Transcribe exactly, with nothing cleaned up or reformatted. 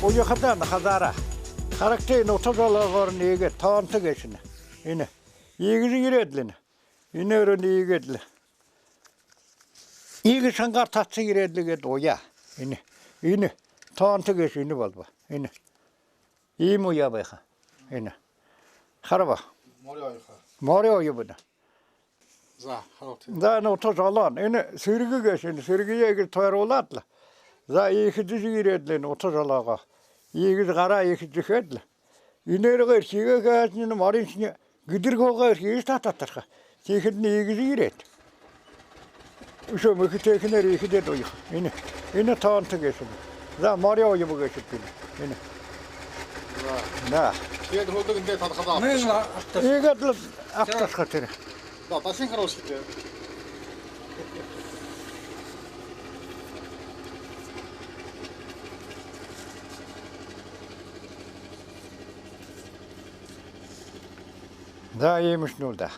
Уяхадаа хазаараа. Харагты, энэ ута жолоогоорнь иигээд тоонто гээшэнь. Энэ. Иигэжэ ерээд лэ энэ. Энээнэрнь иигээд лэ. Иигэжэ шангаар татажа ерээд лэ гээд уяа. Энэ. Энэ. Тоонто гээшэ энэ болобо. Энэ. Иимэ уяа байха. Энэ. Хараба. Мори оёо. Мори оёо байна. За, харагты. За, энэ ута жолоонь. Энэ сэргэ гээшэ, энэ сэргэеэ иигэжэ тойруулаад лэ. За, иигэжэ ерээд лэ энэ ута жолоогоо. Иигэжэ гараа иигэжэ хээд лэ. Энээнэрээ эрхигээ хээд, энэ мориншни гэдэргөөгөө эрхигээ татаад тархаа. Тиихэдэнь иигэжэ ерээд. Үшөө мэхэтэйхэнээр иигэжэ уяха. Энэ. Энэ тоонто гээшэнь. За, мори оёо гээшэ энэ. Энэ. За. Да. Тиигээд хөөдөг эндэ талхадаа. Мэн абтаха. Иигээд лэ абтаха тэрэ. За, ташин харуулыт. За, иимэшнүүд даа.